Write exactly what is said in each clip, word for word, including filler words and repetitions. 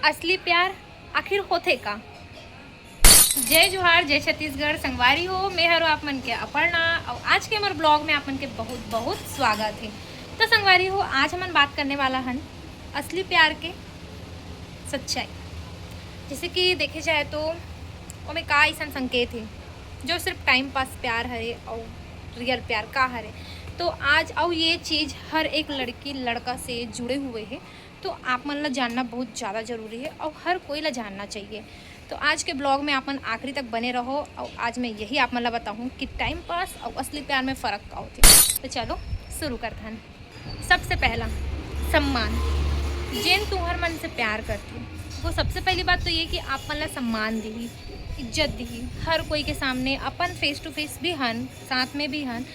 असली प्यार आखिर होथे का? जय जोहार, जय छत्तीसगढ़। संगवारी हो, मैं हरो आप मन के अपर्णा, और आज के हमर ब्लॉग में आप मन के बहुत बहुत स्वागत है। तो संगवारी हो, आज हमन बात करने वाला हन असली प्यार के सच्चाई। जैसे कि देखे जाए तो ओमे का ऐसा संकेत है जो सिर्फ टाइम पास प्यार हरे और रियल प्यार का हरे। तो आज और ये चीज़ हर एक लड़की लड़का से जुड़े हुए है, तो आप मन ला जानना बहुत ज़्यादा ज़रूरी है और हर कोई ला जानना चाहिए। तो आज के ब्लॉग में आप मन आखिरी तक बने रहो और आज मैं यही आप मन ला बताहूँ कि टाइम पास और असली प्यार में फ़र्क का होथे। तो चलो शुरू करथन। सबसे पहला, सम्मान। जेन तुहर मन से प्यार करथे, वो सबसे पहली बात तो ये कि आप मन ला सम्मान दिही, इज्जत दिही। हर कोई के सामने अपन फेस टू फेस भी हन, साथ में भी हन,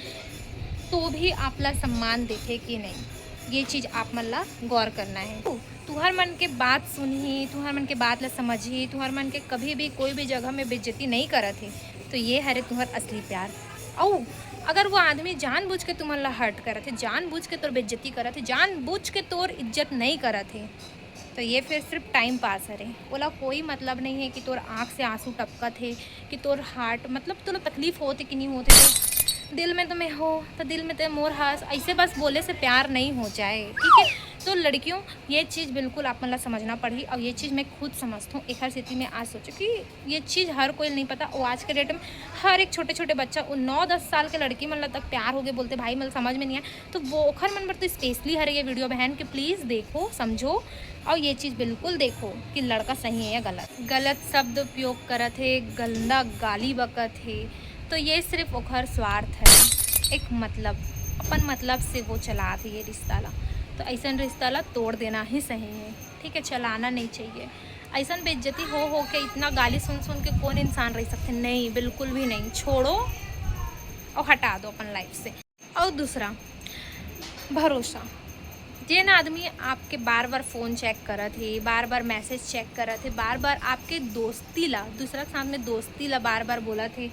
तो भी आप ला सम्मान देथे कि नहीं, ये चीज़ आप मन ला गौर करना है। तुहर मन के बात सुनही, तुहर मन के बात ला समझही, तुहर मन के कभी भी कोई भी जगह में बेइज्जती नहीं करत हे, तो ये हरे तुहर असली प्यार। अउ अगर वो आदमी जानबूझ के तुमन ला हर्ट करत हे, जानबूझ के तोर बेइज्जती करत हे, जानबूझ के तोर इज्जत नहीं करत हे, तो ये फिर सिर्फ टाइम पास हरे। ओला कोई मतलब नहीं है कि तोर आँख से आंसू टपकत हे, कि तोर हार्ट, मतलब तोला तकलीफ होत हे कि नहीं होत हे, तो दिल में तो मैं हो, तो दिल में तो मोर हस, ऐसे बस बोले से प्यार नहीं हो जाए, ठीक है? तो लड़कियों, ये चीज़ बिल्कुल आप मन ला समझना पड़ही, और ये चीज़ मैं खुद समझत हूँ। एकर सेती मैं आज सोचो कि ये चीज़ हर कोई नहीं पता, वो आज के डेट में हर एक छोटे छोटे बच्चा, वो नौ दस साल के लड़की मन ला तक प्यार हो गए बोलते, भाई मन ला समझ में नहीं आए। तो वो ओखर मन बर तो स्पेशली हरे ये वीडियो बहन, कि प्लीज़ देखो, समझो, और ये चीज़ बिल्कुल देखो कि लड़का सही है या गलत। गलत शब्द उपयोग करत हे, गंदा गाली बकत हे, तो ये सिर्फ ओखर स्वार्थ है, एक मतलब, अपन मतलब से वो चलात हे ये रिश्ता ला। तो ऐसन रिश्ता ला तोड़ देना ही सही है, ठीक है, चलाना नहीं चाहिए। ऐसन बेइज्जती हो हो के, इतना गाली सुन सुन के कौन इंसान रह सकते? नहीं, बिल्कुल भी नहीं। छोड़ो और हटा दो अपन लाइफ से। और दूसरा, भरोसा। जेन आदमी आपके बार बार फ़ोन चेक करत हे, बार बार मैसेज चेक करत हे, बार बार आपके दोस्ती ला, दूसरा के सामने दोस्ती ला बार बार बोलत हे,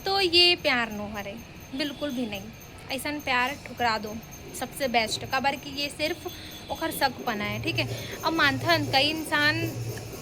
तो ये प्यार नो हरे, बिल्कुल भी नहीं। ऐसन प्यार ठुकरा दो, सबसे बेस्ट, काबर कि ये सिर्फ ओखर सकपना है, ठीक है। अब मानथन, कई इंसान,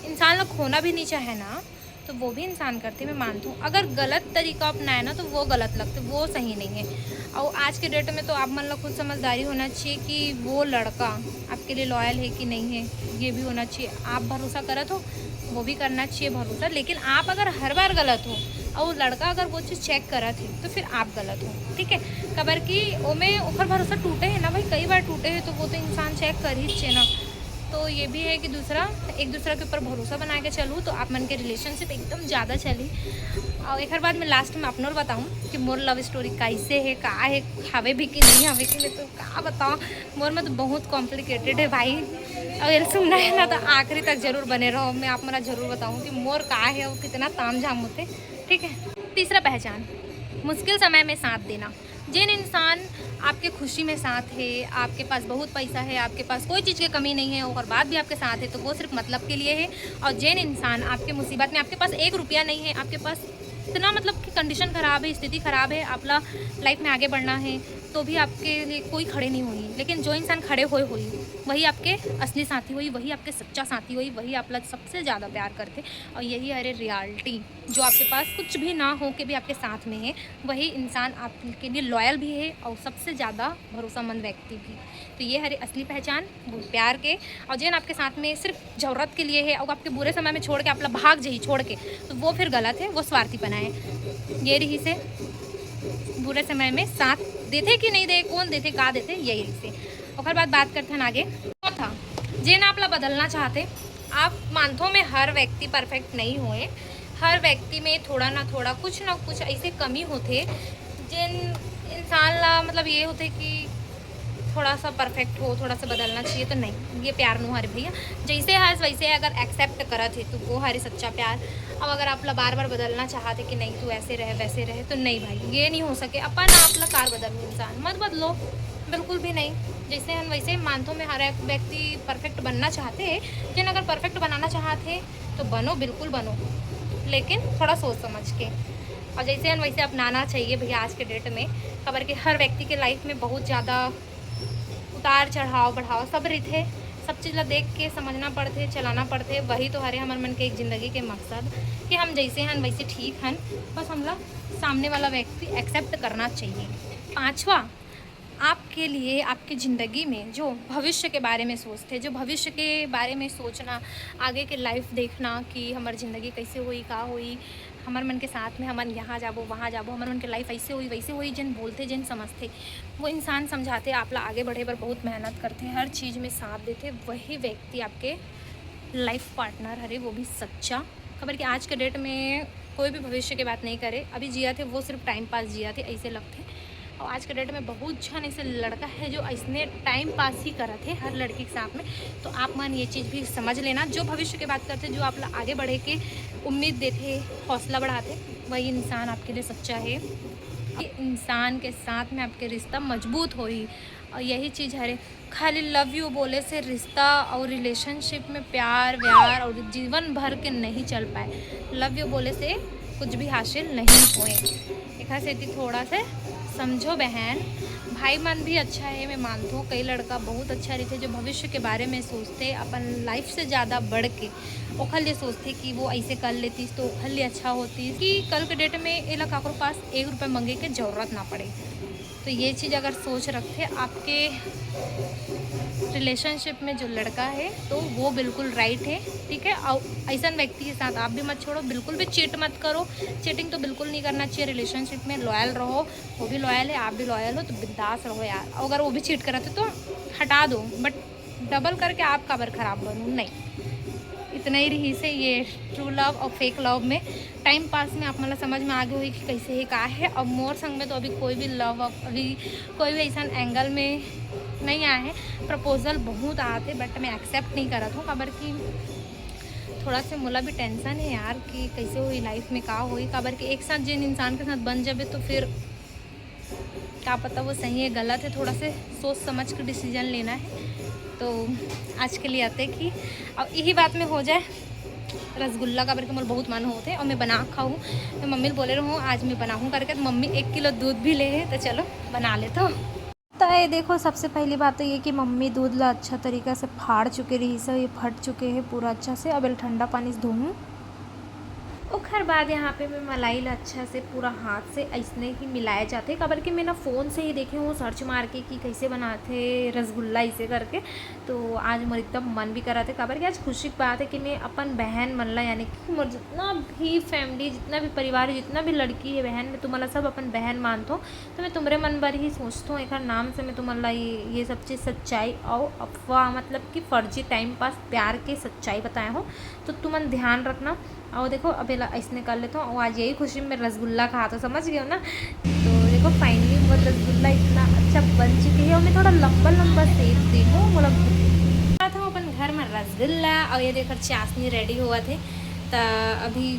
इंसान ला खोना भी नहीं चाहे ना, तो वो भी इंसान करथे, मैं मानथूँ। अगर गलत तरीका अपनाए ना, तो वो गलत लगथे, वो सही नहीं है। और आज के डेट में तो आप मन ला खुद समझदारी होना चाहिए कि वो लड़का आपके लिए लॉयल है कि नहीं है, ये भी होना चाहिए। आप भरोसा करत हो, वो भी करना चाहिए भरोसा, लेकिन आप अगर हर बार गलत हो और लड़का अगर वो चीज़ चेक करत है, तो फिर आप गलत हो, ठीक है। काबर कि ओमे ओखर भरोसा टूटे है ना भाई, कई बार टूटे है, तो वो तो इंसान चेक कर ही चाहिए ना। तो ये भी है कि दूसरा, एक दूसरा के ऊपर भरोसा बना के चलू, तो आप मन के रिलेशनशिप एकदम ज़्यादा चली। और एक बात मैं लास्ट में अपनों ल बताऊँ कि मोर लव स्टोरी कैसे है, का है, हवे भी कि नहीं हवे कि, मैं तो का बताऊँ, मोर में तो बहुत कॉम्प्लिकेटेड है भाई। और ये सुनना है ना, तो आखिरी तक जरूर बने रहो, मैं आप मन ला जरूर बताऊँ कि मोर का है, वो कितना ताम झाम होते, ठीक है। तीसरा पहचान, मुश्किल समय में साथ देना। जेन इंसान आपके खुशी में साथ है, आपके पास बहुत पैसा है, आपके पास कोई चीज़ की कमी नहीं है, और बाद भी आपके साथ है, तो वो सिर्फ मतलब के लिए है। और जेन इंसान आपके मुसीबत में, आपके पास एक रुपया नहीं है, आपके पास इतना, मतलब कि कंडीशन ख़राब है, स्थिति ख़राब है, आप ला लाइफ में आगे बढ़ना है, तो भी आपके लिए कोई खड़े नहीं होही, लेकिन जो इंसान खड़े होए होही, वही आपके असली साथी होही, वही आपके सच्चा साथी होही, वही आप ला सबसे ज़्यादा प्यार करथे। और यही हरे रियलिटी, जो आपके पास कुछ भी ना हो के भी आपके साथ में है, वही इंसान आपके लिए लॉयल भी है और सबसे ज़्यादा भरोसामंद व्यक्ति भी। तो ये हरे असली पहचान वो प्यार के। और जेन आपके साथ में सिर्फ जरूरत के लिए है और आपके बुरे समय में छोड़ के आप ला भाग जाही छोड़ के, तो वो फिर गलत है, वो स्वार्थीपना है। ये रहिसे बुरे समय में साथ देथे कि नहीं दे, कौन देथे, का देथे, यही रहिसे। ओकर बाद बात करथन आगे। चौथा, जेन आप ला बदलना चाहथे। आप मानथो में हर व्यक्ति परफेक्ट नहीं होए, हर व्यक्ति में थोड़ा ना थोड़ा, कुछ ना कुछ ऐसे कमी होथे, जेन इंसान ला, मतलब, ये होथे कि थोड़ा सा परफेक्ट हो, थोड़ा सा बदलना चाहिए, तो नहीं, ये प्यार नो हरे भैया। जैसे हस वैसे अगर एक्सेप्ट करत हे, तो वो हरे सच्चा प्यार। अब अगर आप ला बार बार बदलना चाहत हे कि नहीं, तू ऐसे रहे, वैसे रहे, तो नहीं भाई, ये नहीं हो सके। अपन आप ला कार बदलू, इंसान मत बदलो, बिल्कुल भी नहीं। जैसे हम वैसे मानथो में हर एक व्यक्ति परफेक्ट बनना चाहथे, जेन अगर परफेक्ट बनाना चाहत हे, तो बनो, बिल्कुल बनो, लेकिन थोड़ा सोच समझ के। और जैसे हम वैसे अपनाना चाहिए भैया आज के डेट में, काबर कि हर व्यक्ति के लाइफ में बहुत ज़्यादा उतार चढ़ाव बढ़ाव सब रहिथे, सब चीज़ ला देख के समझना पड़थे, चलाना पड़थे। वही तो हरे हमर मन के एक जिंदगी के मकसद, कि हम जैसे हन वैसे ठीक हन, बस हमला सामने वाला व्यक्ति एक्सेप्ट करना चाहिए। पांचवा, आपके लिए, आपकी ज़िंदगी में जो भविष्य के बारे में सोचथे, जो भविष्य के बारे में सोचना, आगे के लाइफ देखना कि हमर ज़िंदगी कैसे होई, का होई, हमर मन के साथ में हमन यहाँ जाबो, वहाँ जाबो, हमर मन के लाइफ ऐसे होई, वैसे होई, जेन बोलथे, जेन समझथे, वो इंसान समझाथे, आप ला आगे बढ़े बर बहुत मेहनत करथे, हर चीज़ में साथ देथे, वही व्यक्ति आपके लाइफ पार्टनर हरे, वो भी सच्चा। काबर कि आज के डेट में कोई भी भविष्य के बात नहीं करे, अभी जियाथे वो सिर्फ टाइम पास जियाथे, ऐसे लगथे। और आज के डेट में बहुत झन ऐसे लड़का है जो ऐसने टाइम पास ही करत हे हर लड़की के साथ में। तो आप मन ये चीज़ भी समझ लेना, जो भविष्य के बात करथे, जो आप ला आगे बढ़े के उम्मीद देथे, हौसला बढ़ाथे, वही इंसान आपके लिए सच्चा है। ये इंसान के साथ में आपके रिश्ता मजबूत होही। और यही चीज़ हरे, खाली लव यू बोले से रिश्ता और रिलेशनशिप में प्यार व्यार और जीवन भर के नहीं चल पाए। लव यू बोले से कुछ भी हासिल नहीं होए। एखर सेती थोड़ा से समझो बहन। भाई मन भी अच्छा है, मैं मानथों, कई लड़का बहुत अच्छा रहिथे, जो भविष्य के बारे में सोचथे, अपन लाइफ से ज़्यादा बढ़ के ओखर लिए सोचथे कि वो ऐसे कर लेतिस तो ओखर लिए अच्छा होतिस, कि कल के डेट में एला काकरो पास एक रुपया मंगे के जरूरत ना पड़े। तो ये चीज़ अगर सोच रखथे आपके रिलेशनशिप में जो लड़का है, तो वो बिल्कुल राइट है, ठीक है। और ऐसा व्यक्ति के साथ आप भी मत छोड़ो, बिल्कुल भी चीट मत करो। चीटिंग तो बिल्कुल नहीं करना चाहिए रिलेशनशिप में। लॉयल रहो, वो भी लॉयल है, आप भी लॉयल हो, तो बिंदास रहो यार। अगर वो भी चीट करत हे तो हटा दो, बट डबल करके आप काबर खराब बनू? नहीं, इतना ही रहिस हे ये ट्रू लव और फेक लव में। टाइम पास में आप मन ला समझ में आगे होही कि कैसे हे, का है। अब मोर संग में तो अभी कोई भी लव, अभी कोई भी ऐसा एंगल में नहीं आया है। प्रपोजल बहुत आते, बट मैं एक्सेप्ट नहीं करत हूँ, काबर कि थोड़ा से मोला भी टेंशन है यार कि कैसे होही लाइफ में, का होही, काबर कि एक साथ जिन इंसान के साथ बन जाबे तो फिर का पता वो सही है, गलत है, थोड़ा से सोच समझ के डिसीजन लेना है। तो आज के लिए अतेक ही, और यही बात में हो जाए रसगुल्ला, काबर के मोर बहुत मन होत है और मैं बना खाऊँ। मैं मम्मी ल बोले रहूँ आज मैं बनाहूँ करके, तो मम्मी एक किलो दूध भी ले है, तो चलो बना लेथों। तो ये देखो, सबसे पहली बात तो ये कि मम्मी दूध ला अच्छा तरीका से फाड़ चुके रहिस हे, ये फट चुके हैं पूरा अच्छा से। अब एला ठंडा पानी से धोहूँ। ओखर बाद यहाँ पे मैं मलाई ला अच्छा से पूरा हाथ से अइसने ही मिलाए जाथे, काबर कि मैं ना फ़ोन से ही देखे हूँ सर्च मार के कि कैसे बनाथे रसगुल्ला इसे करके। तो आज मोर एकदम मन भी करत हे, काबर कि आज खुशी की बात है कि मैं अपन बहन मन ला, यानी कि मोर जितना भी फैमिली, जितना भी परिवार है, जितना भी लड़की है बहन, मैं तुमन ला सब अपन बहन मानथों। तो मैं तुमरे मन बर ही सोचथों, एखर नाम से मैं तुमन ला ये, ये सब चीज़ सच्चाई और अफवाह, मतलब कि फर्जी टाइम पास, प्यार के सच्चाई बताए हूँ। तो तुमन ध्यान रखना। और देखो, अब एला अइसने कर लेथों, और आज यही खुशी में रसगुल्ला खाथों, समझ गए हो ना। तो देखो, फाइनली मोर रसगुल्ला इतना अच्छा बन चुके है, और मैं थोड़ा लंबा लंबा शेप दे हूँ, मोला खात हूँ अपन घर में रसगुल्ला। और ये देखो, चाशनी रेडी होवत हे, तो अभी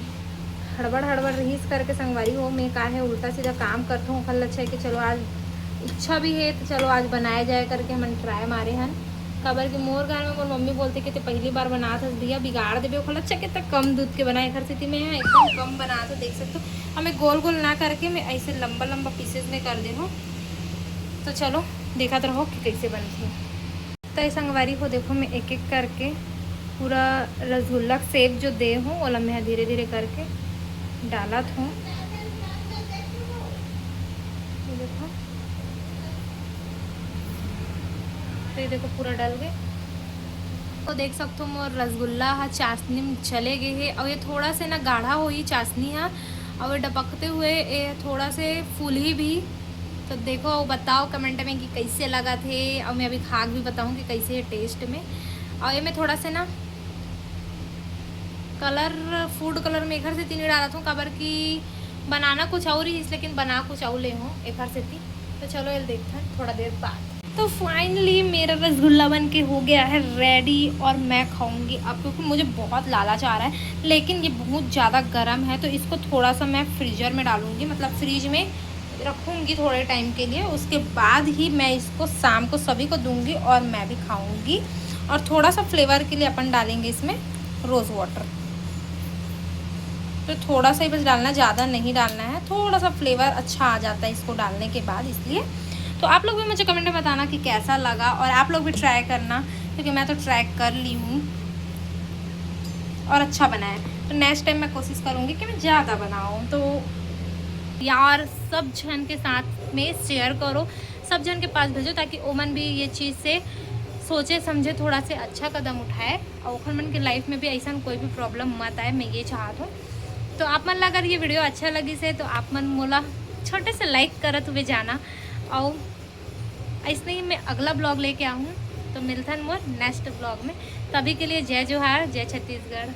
हड़बड़ हड़बड़ रहिस करके संगवारी हो, मैं का है उल्टा सीधा काम करथों, ओखर लच्छा है कि चलो आज इच्छा भी है तो चलो आज बनाया जाए करके हमन ट्राई मारे हन। काबर कि मोर घर में मोर मम्मी बोलथे कि ते पहली बार बनात हस भैया, बिगाड़ देबे ओखर लच्छा, के त कम दूध के बनाए, एखर सेती मैं ह एकदम कम बनात हूँ, देख सकते हो। अब मैं गोल गोल ना करके मैं ऐसे लंबा लंबा पीसेस में कर दे हूँ। तो चलो देखत रहो कि कैसे बनथे। तो ये संगवारी हो, देखो, मैं एक एक करके पूरा रसगुल्ला शेप जो दे हूँ, ओला मैं धीरे धीरे करके डालत हूँ। ये देखो, तो ये देखो, पूरा डल गए। तो देख सकते हो, मोर रसगुल्ला हा चाशनी में चले गए है, और ये थोड़ा से ना गाढ़ा होई चाशनी हा, और ये डपकते हुए ये थोड़ा से फूलही भी। तो देखो, बताओ कमेंट में कि कैसे लगथे, और मैं अभी खा के भी बताऊँ कि कैसे है टेस्ट में। और ये मैं थोड़ा से ना कलर, फूड कलर में एखर सेती नहीं डालत हूँ, काबर कि बनाना कुछ और ही, लेकिन बना कुछ और ले हूँ एखर सेती। तो चलो, ये देखते हैं थोड़ा देर बाद। तो फाइनली मेरा रसगुल्ला बन के हो गया है रेडी, और मैं खाऊंगी अब, क्योंकि मुझे बहुत लालच आ रहा है। लेकिन ये बहुत ज़्यादा गर्म है, तो इसको थोड़ा सा मैं फ्रीजर में डालूंगी, मतलब फ्रिज में रखूंगी थोड़े टाइम के लिए। उसके बाद ही मैं इसको शाम को सभी को दूंगी और मैं भी खाऊंगी। और थोड़ा सा फ्लेवर के लिए अपन डालेंगे इसमें रोज़ वाटर। तो थोड़ा सा ही बस डालना, ज़्यादा नहीं डालना है, थोड़ा सा फ्लेवर अच्छा आ जाता है इसको डालने के बाद, इसलिए। तो आप लोग भी मुझे कमेंट में बताना कि कैसा लगा, और आप लोग भी ट्राई करना क्योंकि मैं तो ट्राई कर ली हूँ और अच्छा बना है। तो नेक्स्ट टाइम मैं कोशिश करूँगी कि मैं ज़्यादा बनाऊँ। तो यार, सब झन के साथ में शेयर करो, सब झन के पास भेजो, ताकि ओमन भी ये चीज़ से सोचे समझे, थोड़ा से अच्छा कदम उठाए और ओखर मन के लाइफ में भी ऐसा कोई भी प्रॉब्लम मत आए, मैं ये चाहत हूँ। तो आप मन ला अगर ये वीडियो अच्छा लगिस हे तो आप मन मोला छोटे से लाइक करत हुए जाना। और ऐसने ही मैं अगला ब्लॉग लेके आहूँ। तो मिलथन मोर नेक्स्ट ब्लॉग में। तभी के लिए जय जोहार, जय छत्तीसगढ़।